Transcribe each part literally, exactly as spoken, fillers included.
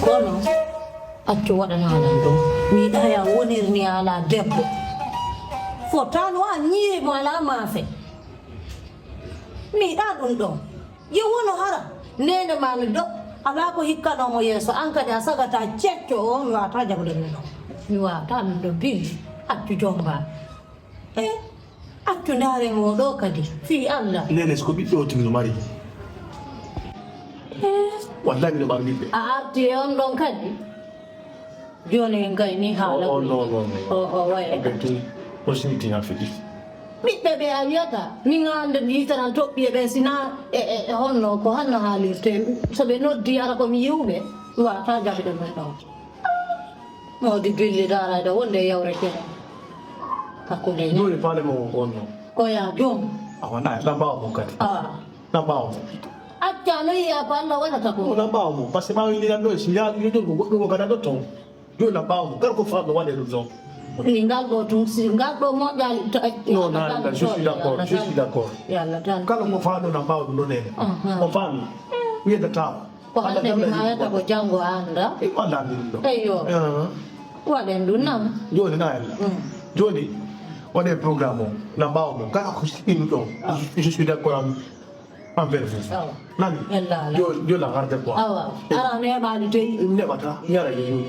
Kono accu waɗanaa lan ɗum. Mi yiɗaa ya wonir ni alaa debbo. Fotaano a ñiiri mo alaa maafe. Mi yiɗaa ɗum ɗon. Yo wono hara neene maa mi ɗo. Alaa ko hikkanoo mo yeeso. An kadi a sagataa cecco o. Mi waawataa jaɓude ɗum ɗon. Mi waawataa ɗum ɗon biri. Accu jombaa. E accu ndaare mo ɗo kadi. Fii Allah. Neene, so ko ɓiɓɓe o tigi no mari. E. Wallahi miɗo mari ɓiɓɓe. A arti e on ɗon kadi. Jooni en gayni haala. O, o, no, no, no. O, o, way. Ɓe tun, o sinti ha fiti. Ɓiɓɓe ɓe a wiyata, min hannde mi yitanan toɓɓi e ɓe sina e, e, e honno, ko honno haalirte. So ɓe noddi ara ko mi yiwɓe, mi waawataa jaɓude ɗum ɗon. Moodi billi daarayɗo wonde e yawre kere. Hakkunde. Jooni faale mo on ɗon. Ko ya joom. Awa na, na mbaawa mo kadi. Ah. Na mbaawa mo. Acca no yiya ko Allah waɗata ko. Na mbaawa mo. Parce que maa windi nan ɗo, si yaa, yo joom ko goɗɗum ko gada ɗo ton. Jooni na mbaawa mo. Kala ko faalo waɗe ɗum ɗon. Ni ngal ɗo tun, si ngal ɗo moƴƴaali to. Non, na, na, je suis d'accord, je suis d'accord. Yalla tan. Kala ko faalo na mbaawa ɗum ɗon en. Aha. O faami. Wiyata tawa. Ko hannde mi maayata ko janngo a annda. E ko annda mi ɗum ɗo. Eyyo. Ah. Waɗen ɗum nam. Jooni na en. Mm. Jooni, waɗen programme o. Na mbaawa mo. Kala ko siɗɗinu ɗon. Ah. Je suis d'accord en, envers vous. Awa. Nani? Ella ala. Yo, yo la garde quoi. Awa. Ara neeɓaani tey. Neɓata. Yara yo.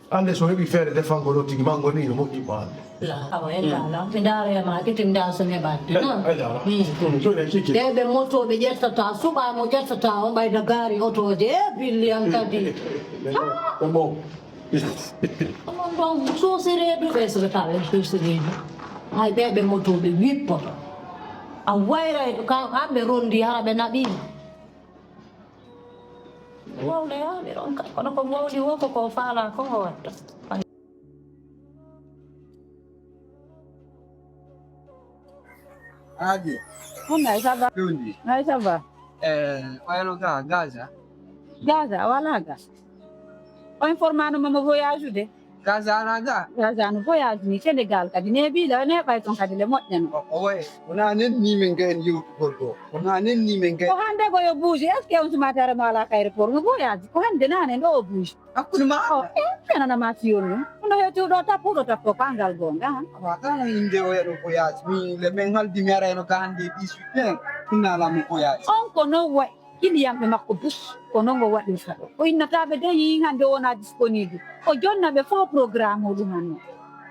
Hannde so heɓi feere defangol o tigi mango ni no moƴƴi ko hannde. La, awa, en la, la. Mi ndaara e maa, kete mi ndaara so neɓaani. Ella, ella, la. Mm. Mm, jooni en kiki. Ɓe, ɓe moto ɓe ƴettata, suɓaa mo ƴettata, o ɓayda gaari otooje, e billi an kadi. Ko bon. Onon ɗon suusireedu ɓe so ɓe tawa en suusireedu. Hay ɓe, ɓe moto ɓe wippoto. A wayray ko an ɓe rondi hara ɓe naɓi. Wowle yaaɓe ɗon kay, kono ko mawɗi wo ko ko faala ko o watta. Aje. Honno ay ça va? Fendi. Ay ça va? Eh, wayno ga, Gaza. Gaza, wala ga. O informano mo mo voyage de. Gaza ala ga. Gaza no voyage ni Sénégal kadi ne bila ne ɓay ton kadi le moƴƴano. O, o way. Wona nen ni men gayen yewtugol ɗo. Wona nen ni men gayen. Ko hande ko yo bouge. Est-ce que on sumatare mo ala ka aéroport? No voyage. Ko hande nane ɗo o bouge. Hakkunde ma. O, e, kanana ma fiyon no. No hetu ɗo tappu ɗo tappo ko angal gonga, han. Wa kala inde o yaɗo voyage. Mi le men haldi mi ara eno ka hande dix-huit heures. Kunna ala mo voyage. On ko no way. Clientɓe makko bus, ko noon o waɗirta ɗo. O innata ɓe de, yii hannde o wonaa disponible. O jonna ɓe fof programme o ɗum hanno.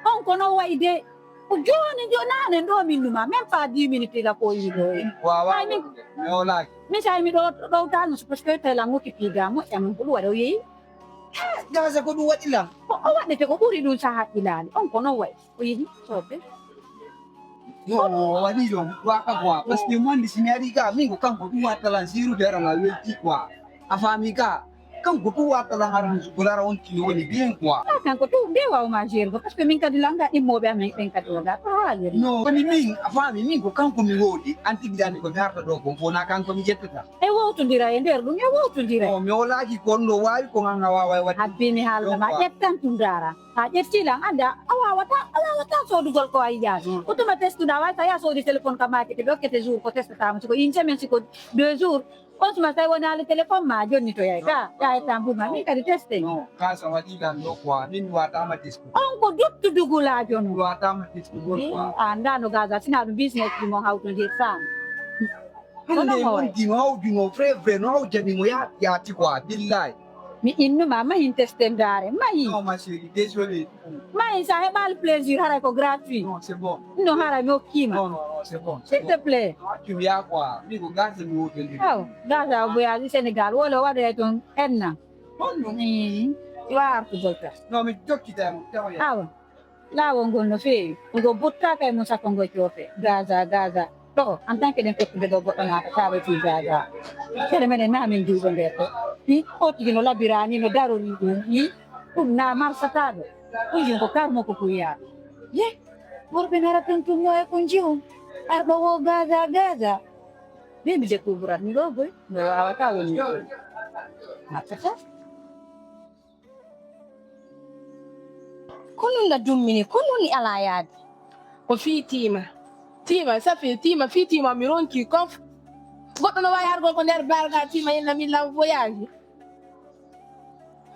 On ko noon wayi de, ko jooni, jooni naane ɗo min numa, même pas dix minutes ila ko yii ɗo. Waawa, ay, min, mi hoolaaki. Min sa mi ɗo, ɗo tanu, parce que tawi lan occupé ga moƴƴa min ko ɗum waɗa o yeeyi. Eh, Gaza ko ɗum waɗi lan. Ko o waɗete ko ɓuri ɗum sa haqqilani. On ko noon wayi. O yiɗi soɓe. No, o waɗi ɗo, waka quoi. Parce que mo anndi si mi ari ga, min ko kanko ɗum watta lan sirude ara la welti quoi. A faami ga, kanko ɗum watta lan har mi sugolara on tini woni bien quoi. Ah, kanko ɗum nde wawma gérer ko, parce que min kadi langa ɗimmooɓe amen ɓen kadi wona ko haaliri. No, woni min, a faami min ko kanko mi woodi, an tigi dande ko mi harta ɗo kon fof na kanko mi ƴettata. E wowtodira e nder ɗum, e wowtodira. No, mi wolaaki ko on ɗo waawi ko an a waawa e waɗde. Habbini haalda ma, ƴettan tun ndaara. A ƴetti lan, annda, a waawata, a waawata soodugol ko a yiɗaani. Mm. Ko tuma testuɗa, a waawata ya soodi téléphone ka market, ɓe okkete jour ko testatama, siko une semaine, siko deux jours. On tuma tawi wonaali téléphone ma, jonni to yaay ka, ya e tambour ma, min kadi teste. Non, ka sa waɗi lan ɗo quoi, min mi waatama testu. On ko duttu dugulaajo no. Mi waatama testu gol quoi. A annda no Gaza, sina ɗum business ɗum on hawtondir tan. Hannde mon dimo hawdi mo vrai vrai no hawjani mo ya-, yaati quoi, billahi. Mi innuma, mahin testendaare, mahin. Non, ma chérie, désolé. Mahin, sa heɓaali plaisir, haray ko gratuit. Non, c'est bon. No haray mi hokkima. Non, non, non, c'est bon, c'est bon. S'il te plaît. Accu mi yaa quoi. Mi ko gasa mi woɗɗondiri. Aw, gasa o voyage Sénégal, wala o waɗoya toon enna. Honno? Mm. Iwa artugol ka. Non, mi jokkita mo, tawa ya. Awa. Laawol ngol no feewi. Ngo buttaaka e mum sakko ngo coofe. Gaza, Gaza. Ɗo, en tant que ɗen fottuɓe ɗo, goɗɗo naata tawa fii Gaza. Kere meɗen na min juuɗo nder ɗo. Hi, o tigi no labiraani, no darori ɗum. Hi, ɗum na marsataaɗo. Ɗum ɗum ko karmo ko kuyaa. Ye, worɓe nara tontunno e ko njiwum. Arɗo wo Gaza, Gaza. Min mi découvrat mi ɗo boy. Mi waawata woni ɗo. Marsata. Ko nun nga dummini, ko nun ni alaa yaade. Ko fii tiima. Tiima, safi, tiima, fii tiima, mi ronki kof. Goɗɗo no waawi hargol ko nder barga tiima, yella min law voyage.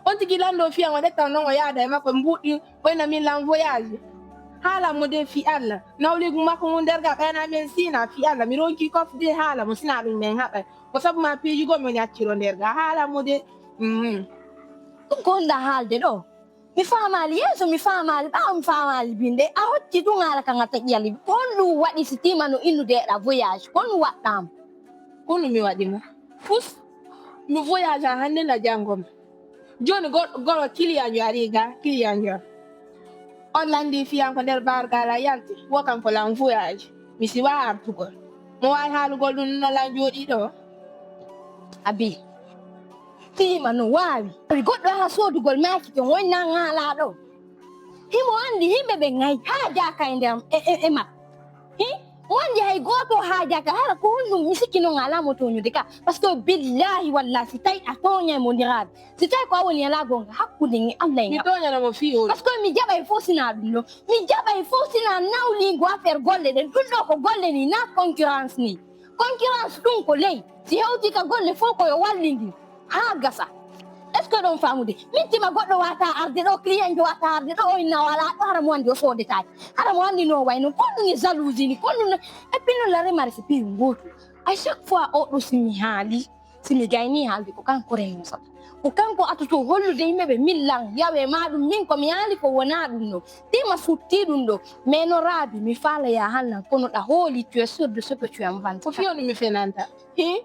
On tigi lanndo fiyan o ɗettan non o yaada e makko mbuuɗi oyna min lan voyage. Haala mo de fi Allah. Nawligu makko ngun nder ga ɓayna men sina fi Allah. Mi ronki kof de haala mo sina ɗum men haɓay. Ko sabu ma piiji goo mi woni acciro nder ga haala mo de. Mm. Ɗum ko honɗa haalde ɗo? Mi faamaali yeeso, mi faamaali ɓaawo, mi faamaali binde. A hocci ɗum haala kan a taƴi yalli. Ko honɗum waɗi si tima no innude eɗa voyage? Ko honɗum waɗɗaama? Ko honɗum mi waɗi mo? Fus, mi voyage a hannde na janngo ma. Jooni goɗɗo goro kiliyanjo ari ga, kiliyanjo. On lanndi fiyanko nder bargal a yalti, wo kanko lan voyage. Mi siwa artugol. Mo waawi haalugol ɗum no lan jooɗii ɗo. Abi, tima no waawi. Goɗɗo aha soodugol maaki ton, woy nan haalaa ɗo. Himo anndi yimɓe ɓen hay haajaaka e nder e, e, e maɓɓe. Hi? O anndi hay gooto haajaaka, hara ko honɗum mi sikki non alaa mo tooñude ka. Parce que billahi wallahi si tawi a tooñay mo ndiraaɓe. Si tawi ko a woni alaa goonga hakkunde ngi Allah e Mi ngal. Tooñana mo fii o. Parce que mi jaɓay fof sinaa ɗum ɗo. Mi jaɓay fof sinaa nawliigu affaire golle ɗen. Ɗum ɗo ko golle ni, na concurrence ni. Concurrence ɗum ko ley. Si hewti ka golle fof ko yo wallindir haa gasa. Est ce que ɗon faamude? Min tima goɗɗo wata arde ɗo, client jo wata arde ɗo, o inna wala ɗo, hara mo anndi o soodetaake. Hara mo anndi no way non. Ko ɗum ni jalousie ni, ko ɗum. Et puis non la remarque c'est plus ngootu. À chaque fois o ɗo si mi haali, si mi gayni haalde ko kanko rennosata. Ko kanko atoto hollude yimɓe ɓe min lan yawe ma ɗum, min ko mi haali ko wona ɗum no. Tima sutti ɗum ɗo. Mais no raabi mi faala ya hallan kono ɗa hooli tu es sûr de ce que tu as inventé. Ko fii honɗum mi fenanta. Hi?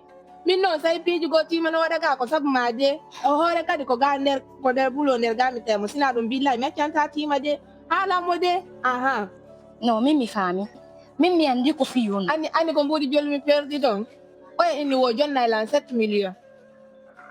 Min noon say piiji goo tima no waɗa ga ko sabu ma de. O hoore kadi ko ga nder ko nder bulo nder ga mi temo sina ɗum billahi mi accanta tima de. Haala mo de. Aha. Non, min mi faami. Min mi anndi ko fii on. Anni anni ko mbuuɗi jolmi perdi ɗon. Oya inni wo jonna e lan sept million.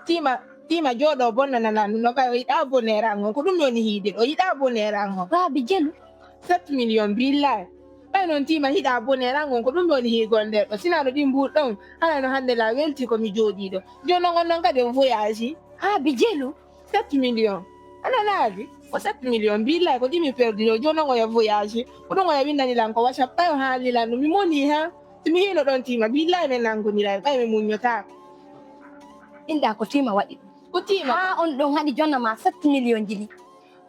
Tima tima jooɗo bonnana lan no ɓay o yiɗa bonneran on ko ɗum woni hiide ɗo yiɗa bonneran on. Raabi jelu. Sept million billahi. Ɓay noon tima hiɗa bonneran on ko ɗum woni hiigol nder ɗo sina no ɗin mbuuɗi ɗon hara no hannde la welti ko mi jooɗii ɗo. Jooni non on noon kadi on voyage. Raabi jelu. Sept million. A nanaali? Ko sept million. Billahi ko ɗi mi perdi ɗo. Jooni non oya voyage. Ko ɗum oya windani lan ko WhatsApp. Ɓay o haali lan ɗum. Mi moni ha. Si mi hiino ɗon tima. Billahi min nangoniray. Ɓay mi muññotaako. Inda ko tima waɗi ɗum. Ko tima. Ha on ɗon haɗi jonna ma sept million ji ɗi.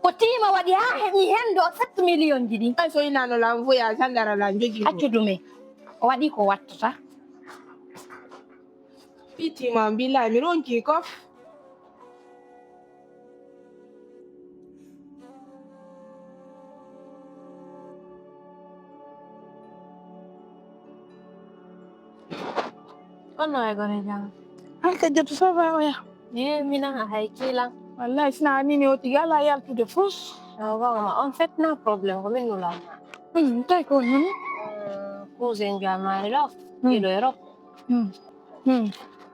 Ko tima waɗi ha heɓi hen ɗo sept million ji ɗi. Ɓay so inano lan voyage hannde ara lan jogi. Accu ɗume. O waɗi ko wattata. Fii tima on billahi mi ronki kof. Kono e gore jam. An ka jatu ça va oya? Ye mina a hay kilan. Wallahi sina anini o tigi ala yaltude fus. Awa ma on fait na problème ko min nula. Hmm, tay ko non. Cousin jamari lo. Ido Europe. Hmm. Hmm.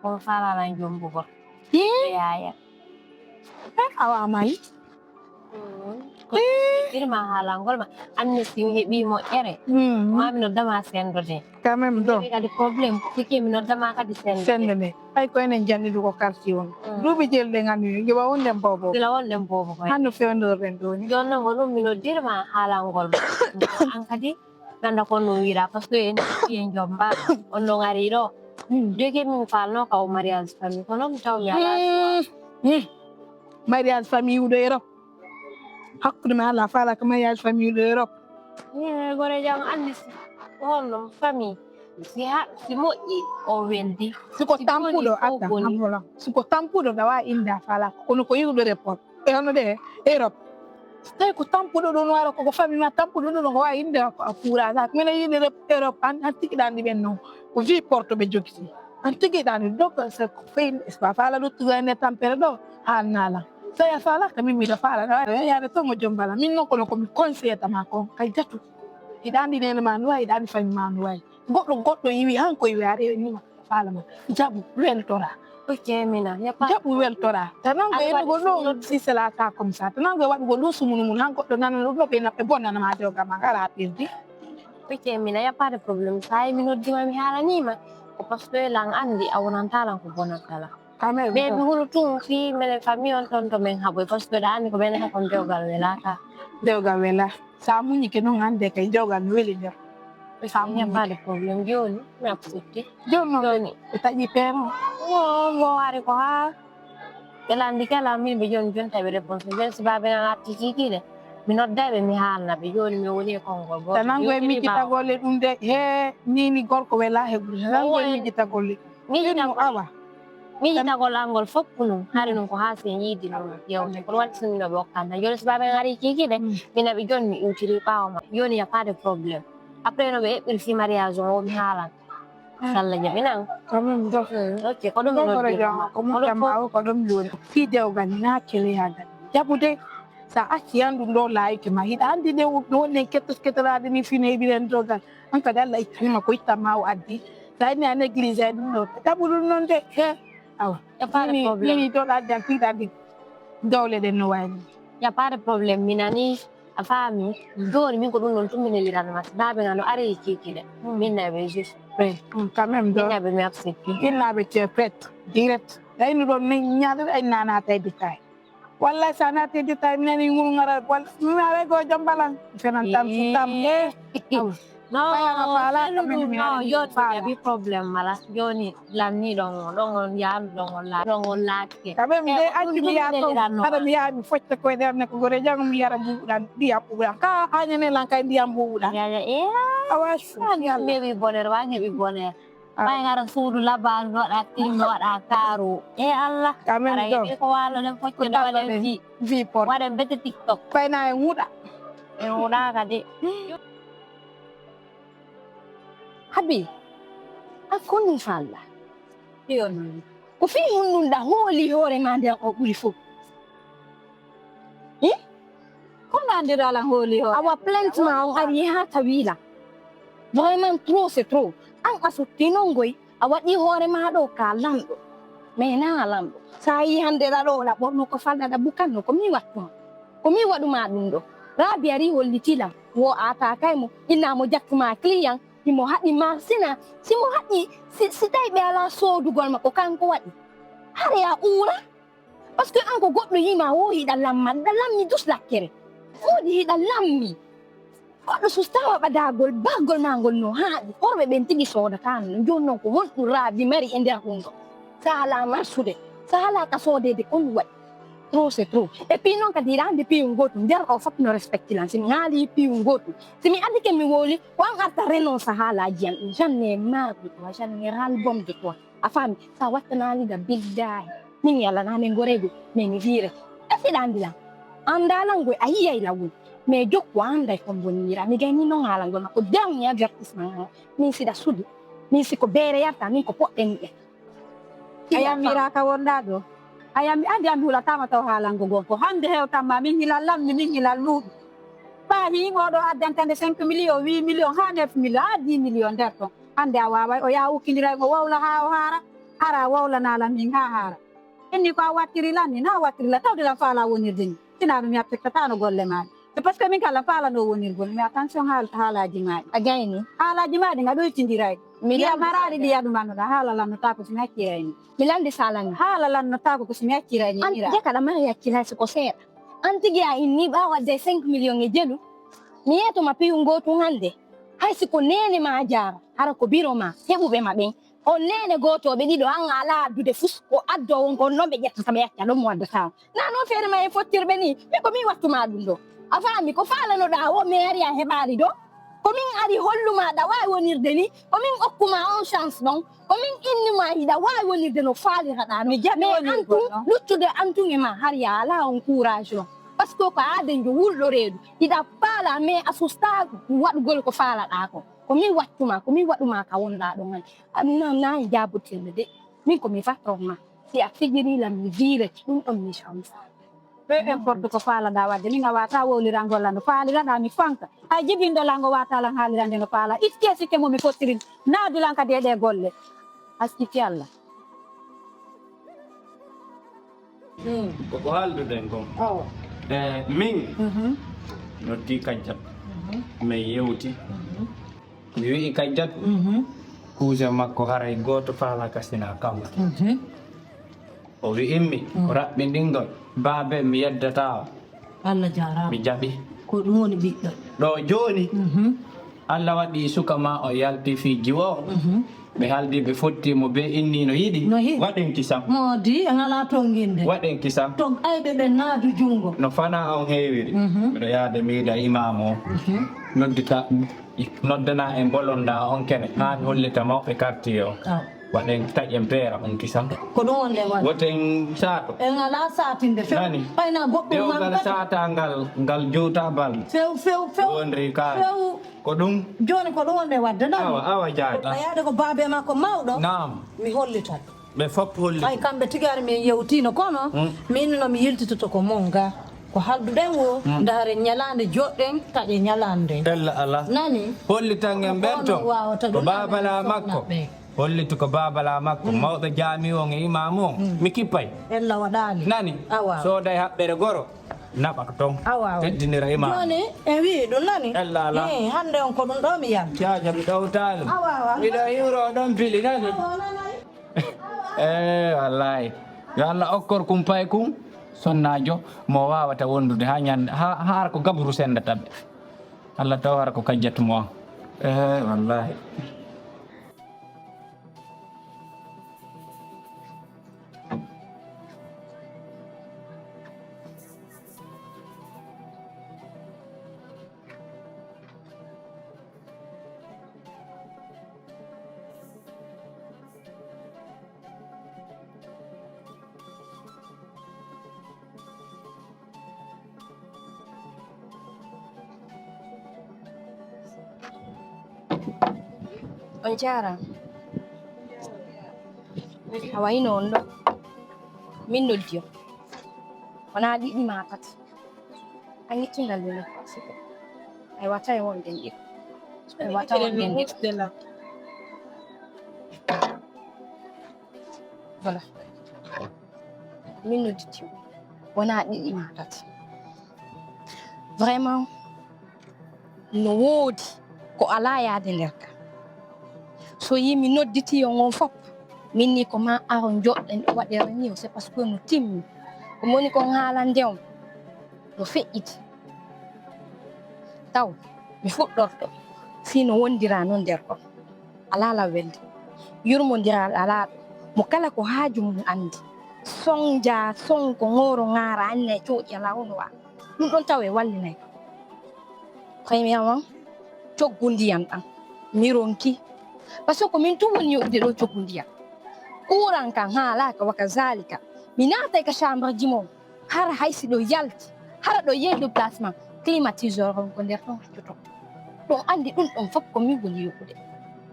On fala lan jombugo. Yaya. Awa mai. Irma haalangol ma anni si mi heɓi moƴƴere ma mi noddama sendode. Quand même donc kadi problème siki mi noddama kadi sendode. Sendode ay ko enen jannidugo karti on duuɓi jel ɗen anni joɓa on nden bobo sila on nden bobo koy hanno fewndorɗen ɗoni. Joni noon ko ɗum mi noddirma haalangol ma an kadi ganda ko no wiira parce que en en jomba on no ngari ɗo. Jogi min falno kaw mariage famille kono mi taw mi ala. Mariage famille uɗo Europe. Hakkunde ma Allah faala ko mariage famille uɗo Europe. Ye gore jam andi si ko honno famille si ha si moƴƴi o weldi. Siko tampuɗo atta ambola siko tampuɗo dawa inda faala kono ko yiwɗo report e hono de Europe. So tawi ko tampuɗo ɗon wara koko famille ma tampuɗo ɗon ko wawi inde puurasa minen yiɗi Europe an an tigi ɗanɗi ɓen noon ko vie porte ɓe jogiti. An tigi ɗani donc c'est ko feyni est ce que a faala ɗo tuga ene tampere ɗo haalnalan so a faalaka min miɗo faala yaade toon o jombala min noon kono komi conseillé tama kon kay jatu hiɗa andi nene ma no wawi hiɗa andi famille ma no wawi goɗɗo goɗɗo yiwi han ko yiwi a rewe nima faala ma jaɓu weltora ok mina jaɓu weltora tanango enugo ɗo sisalaka comme ça tanango e waɗugo ɗo sumunu mum han goɗɗo nana ɗum ɗo ɓe naɓɓe bonnanama dewgama gara perdi ok mina y a pas de problème sa yi mi noddima mi haalanima ko parce que lan andi a wonantalan ko bonantalan mais mi hulu tun si minen famille on toon to min haɓoy parce que ɗa anndi ko minen haɓon dewgal welaka dewgal wela sa muñike noon annde kay dewgal no weli nder sa muñike problème jooni mi accepte jooni noon ɓe taƴi peero o mo wari ko ha Ɓe lanndi kala min ɓe jooni jonta ɓe réponse. Jooni si baabe ngan arti kiikiiɗe, mi nodda ɓe, mi haalna ɓe. Jooni mi woni e konngol gooto. Tanango e miccitagol e ɗum de, he nini gorko wela heɓude. Tanango e miccitagol e ɗum. Miccitagol. Awa. Miccitagol angol fof ko ɗum. Hari ɗum ko haa sen yiidi ɗum yewte. Kono waɗi sinno ɓe okkan tan. Jooni si baabe ngan ari kiikiiɗe, min aɓe jooni mi iwtiri ɓaawo ma. Jooni y a pas de problème. Après no ɓe eɓɓiri si mariage on o mi haalan. Salla jaɓinan. Ko min do. Ok, ko ɗum noddi. Ko moƴƴa ma o ko ɗum joni. Fii dewgal na keleyagal. Jaɓude sa acci yan ɗum ɗo laayike ma hiɗa anndi nde wonɗen kettos kettoraade ni fii no heɓiren dogal. An kadi Allah ittanima ko ittanma o addi. Sa inni a négligé ɗum ɗo. Jaɓu ɗum noon de. He. Awa. Mini doɗa addi an piɗa addi. Dowle ɗen no wayni. Y a pas de problème, mi nani. A faami? Jooni min ko ɗum ɗon tun mi neliranno ma. Baabe ngan no ari e kiikiiɗe. Min na ɓe juste. Prêt. Quand même ɗo. Min na ɓe mi accepte. Min na ɓe tu es prête. Direct. Ɗayni ɗon min ñaade ɗay nanata e détail. Wallahi sa naati e détail mi nani nguru ngara walla mi awe go jambalan. Fenan tam su tam. Eh. No, no, yo jaɓi problème mala. Jooni lanni ɗon on, ɗon on yaanu ɗon on laati. Ɗon on laati. Kaɓe mi de accu mi yaa to. Haɗa mi yaa mi focca koye ɗer ne ko gore jang mi yara buuɗan ndiyam buuɗan. Ka hañane lan kay ndiyam buuɗan. Yaya eh. Awa su. Yalla. Mewi boner wa ngeɓi boner. Ɓay ngara suudu labaalu no waɗa tilim no waɗa kaaru. E Allah. Quand même aɗa ɗo. Yiɗi ko waalo ɗen focce ɗo waɗen vi. Vi por. Waɗen bete TikTok. Ɓay na en wuɗa. En wuɗaka de. Habi. A koni falla. Yo non. Ko fii hunɗum ɗa hooli hoore ma nden o ɓuri fof. Hi? Ko nanndiralan hooli hoore? Awa plainte ma on ari haa tawilan. Vraiment trop c'est trop. An a sotti non ngoy a waɗi hoore ma ɗo ka lanɗo. Mais na lanɗo. Sa yi hannde ɗa ɗo ɗa ɓorno ko falɗa ɗa bukanno ko mi wattuma. Ko mi waɗuma ɗum ɗo. Raabi ari hollitilan wo a ta kay mo inna mo jattuma client himo haɗi marsina simo haɗi si tawi ɓe ala soodugol ma ko kanko waɗi. Hare a uura. Parce que an ko goɗɗo yima wo hiɗa lamma ɗa lammi dus lakkere. Woodi hiɗa lammi. Goɗɗo sustawa ɓadagol bagol ma ngol no haaɗi horɓe ɓen tigi sodata no joni noon ko honɗum raabi mari e nder ɗum ɗo. Sa ala marsude sa ala ka soodede ko ɗum waɗi. Trop c'est trop. Et puis noon kadi hiɗa andi piyu ngotum nder ɗo fof no respecti lan simi haali piyu ngotum simi andi ke mi wowli ko an arta reno sa haalaji an ɗum j'en ai marre de toi j'en ai ras le bol de toi. A faami? Sa wattanaali da billahi min yalanani ngorego mais mi hiire. Esiɗa andi lan andalan goy a yiyay lan woni mais jokku a anday kon bonira mi gayni non haalangol ma ko dernier avertissement o. Min siɗa suudu min siko beere yarta min ko poɗɗen ɗe. A yammiraka wonɗa ɗo. A yammi andi an hulatama taw haalango gon ko hande hewtanma min hilal lammi min hilal luuɗu. Ɓa hiin oɗo addantande cinq million huit million ha neuf million ha dix million nder ton. Hande a waway o yaha ukkindiray mo wowla ha o haara. Hara a wowlanalam min ha haara. Inni ko a wattiri lan ni na a wattiri lan tawde lan faala wonirde ni. Sina ɗum yattirtatano golle maɗa. C'est parce que min kala faalano wonirgol mi attention haal haalaji maɗi. A gayni. Haalaji maɗi nga ɗoytindiray. Miya maraɗi ɗi yaɗumannoɗa haala lannotako somi accirayni. Mi landi salami. Haala lannotako ko somi accirayni. An jaka ɗa mari hakkilay siko seeɗa. An tigi a inni ɓawa de cinq million e jelu. Mi yetoma piyu ngotu hande. Hay siko nene ma a jara hara ko biro ma heɓuɓe ma ɓen. On neene gootooɓe ɗiɗo an a alaa addude fus ko addoo won ko on noon ɓe ƴettata ɓe acca ɗon mo addata on. Na noon feere ma e fottirɓe nii mi ko min wattuma ɗum ɗo. A faami ko faalanoɗaa o meeri a heɓaali ɗo. Ko min ari holluma ɗa waawi wonirde nii ko min okkuma on chance ɗon. Ko min innuma hiɗa waawi wonirde no faaliraɗaa no. Mais an tun luttude an tun e ma hari a alaa on courage ɗon. Parce que ko aaden jo wulɗo reedu hiɗa faala mais a sustaako waɗugol ko faalaɗaa ko. Ko min wattuma ko min waɗuma ka wonɗaa ɗon an. Anna na jaabotirmi de min ko mi patron ma si a fijiri lam mi viire ɗum ɗon mi chamsa. Peu importe ko faalaɗa wadde min a wata wowlirangol lan no faaliraɗa mi fanka hay jibinɗo lango wata lan haalirande no faala itte sikke mo mi fottirin naadi lan kadi e ɗe golle. Askiti allah. Koko haalduɗen kon e min noddi kajjat min yewti. Mi wi'i kajjat kuuje makko haray gooto faalaka sina kanko. O wi'immi ko raɓɓinɗingol baabe mi yeddata o. Allah jaaraama. Mi jaɓi. Ko ɗum woni ɓiɗɗo. Ɗo jooni Allah waɗi suka ma o yalti fii jiwo o. Ɓe haaldi, ɓe fotti mo be inni no yiɗi. No yiɗi. Waɗen kisam. Moodi, en alaa tonnginde. Waɗen kisam. To ayɓe ɓe naadu junngo. No fana on heewiri. Mhm. Miɗo yaade miida imam o. Mhm. Noddita, noddana en bolonda on kene. Haa mi hollita mawɓe quartier o. Aw. Waɗen taƴen peera on kisam. Ko ɗum wonde waɗde. Woten saato. En alaa saatinde. Few. Nani? Ɓayna goɗɗum man. Dewgal kadi. Saatangal, ngal juuta balɗe. Few, few, few. Wonri ka. Few. Ko ɗum. Jooni ko ɗum wonde waɗde, nani? Awa, awa, jaaja. A yaade ko baabe makko mawɗo. Naam. Mi hollita. Ɓe fof holliti. Ay, kamɓe tigi ari min yewtino, kono. Mm. Min no mi yiltitoto ko mon ga. Ko halduɗen wo, mm, ndaaren ñalaande joɗɗen, taƴe ñalaande. Ella ala. Nani? Hollitan en ɓen to. Ko baabalaa makko. Hollitu ko baabalaa makko. Mm. Mawɗo jaami on e imaamu on. Mm. Mi kippay. Ella waɗaali. Nani? Awa. Sooday haɓɓere goro. Naɓa ko toon. Awa, awa. Teddinira imam. Jooni, en wi'i ɗum nani? Ella ala. Eh, hannde on ko ɗum ɗo mi yalti. Jaaja, mi ɗowtaali. Awa, awa. Miɗo hiwro ɗon pili nani? Awa, nanay. Eh, wallahi. Yo Allah okkor kumpay kun, sonnaajo, mo waawata wondude haa ñande, haa, haa ko gabru sendata ɓe. Allah taw hara ko kajjat mo. Eh, wallahi. On jaaraama. A wayno on ɗo. Min noddi on. Wonaa ɗiɗi maa tati. A ngittingal mi nokku. Ay wata e wonde ndir. Ay wata wonde ndir. Voilà. Min nodditi on. Wonaa ɗiɗi maa tati. Vraiment, no woodi ko alaa yaade nder ka. So yii mi nodditi on on fof, min ni ko ma aro joɗɗen ɗo waɗere ni o, c'est parce que no timmi. Ko woni ko haalande on, no feƴƴiti. Taw, mi fuɗɗorto, fii no wondira non nder kon. Alaa law welde. Yurmondiral alaa ɗo. Mo kala ko haaju mum anndi. Sonja, sonko, ŋooro, ŋaara, anne, cooƴi alaa hono waa. Ɗum ɗon taw e wallinay. Premièrement, coggu ndiyan ɗan. Mi ronki. Parce que ko min tun woni yoɓude ɗo coggu ndiyan. Kuuran kan haalaaka waka zaalika. Mi naatay ka chambre ji mon. Hara hay si ɗo yalti, hara ɗo yehi déplacement, climatiseur on ko nder ɗon accoto. Ɗon anndi ɗum ɗon fof ko min woni yoɓude.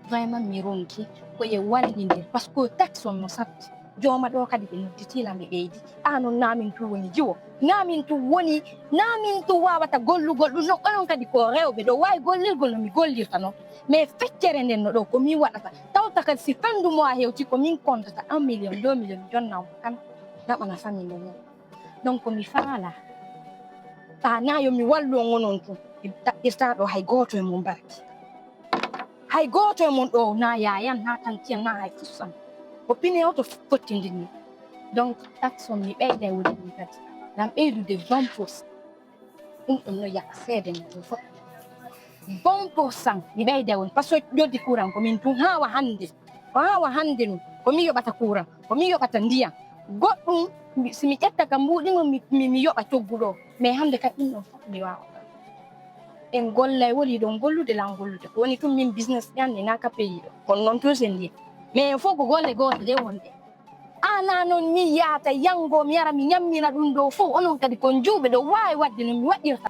Vraiment mi ronki ko ye wallindir, parce que taxe on no satti. Jooma ɗo kadi ɓe nodditi lan ɓe ɓeydi. Aan on naa min tun woni jiwo. Naa min tun woni, naa min tun waawata gollugol ɗum non. Onon kadi ko rewɓe ɗo waawi gollirgol no mi gollirta non. Mais feccere nden no ɗo ko min waɗata. Tawta kadi si fendu mo a hewti ko min kontata un million, deux million mi jonna on kan. Naɓana famille mo non. Donc mi faala. Taa naa yo mi wallu on onon tun. Mi ɗaɓɓirtaa ɗo hay gooto e mon barki. Hay gooto e mon ɗo naa yaayan, naa tantiyan, naa hay fusan. Ko pine o to fottindinni. Donc taxe on mi ɓeyday woni ɗum kadi. Ngam ɓeydude vingt pour cent. Ɗum ɗum no yaha seede mum ɗum fof. Vingt pour cent mi ɓeyday woni. Parce que ƴoddi courant ko min tun haa wa hannde. Ko haa wa hannde nun, ko min yoɓata kuuran, ko min yoɓata ndiyan. Goɗɗum, mi, si mi ƴetta ka mbuuɗi ngon, mi, mi, mi yoɓa coggu ɗo. Mais hannde kadi ɗum ɗon fof mi waawata. En gollay, woni ɗon gollude, lan gollude. Ko woni tun min business ɗi anndi naa ka pays ɗo. Kono noon toujours en ndi. Mais en fof ko golle goote ɗe wonde. Ana noon mi yaata yanngo, mi ara mi ñammina ɗum ɗo fof. Onon kadi ko njuuɓe ɗo waawi waɗde no mi waɗirta.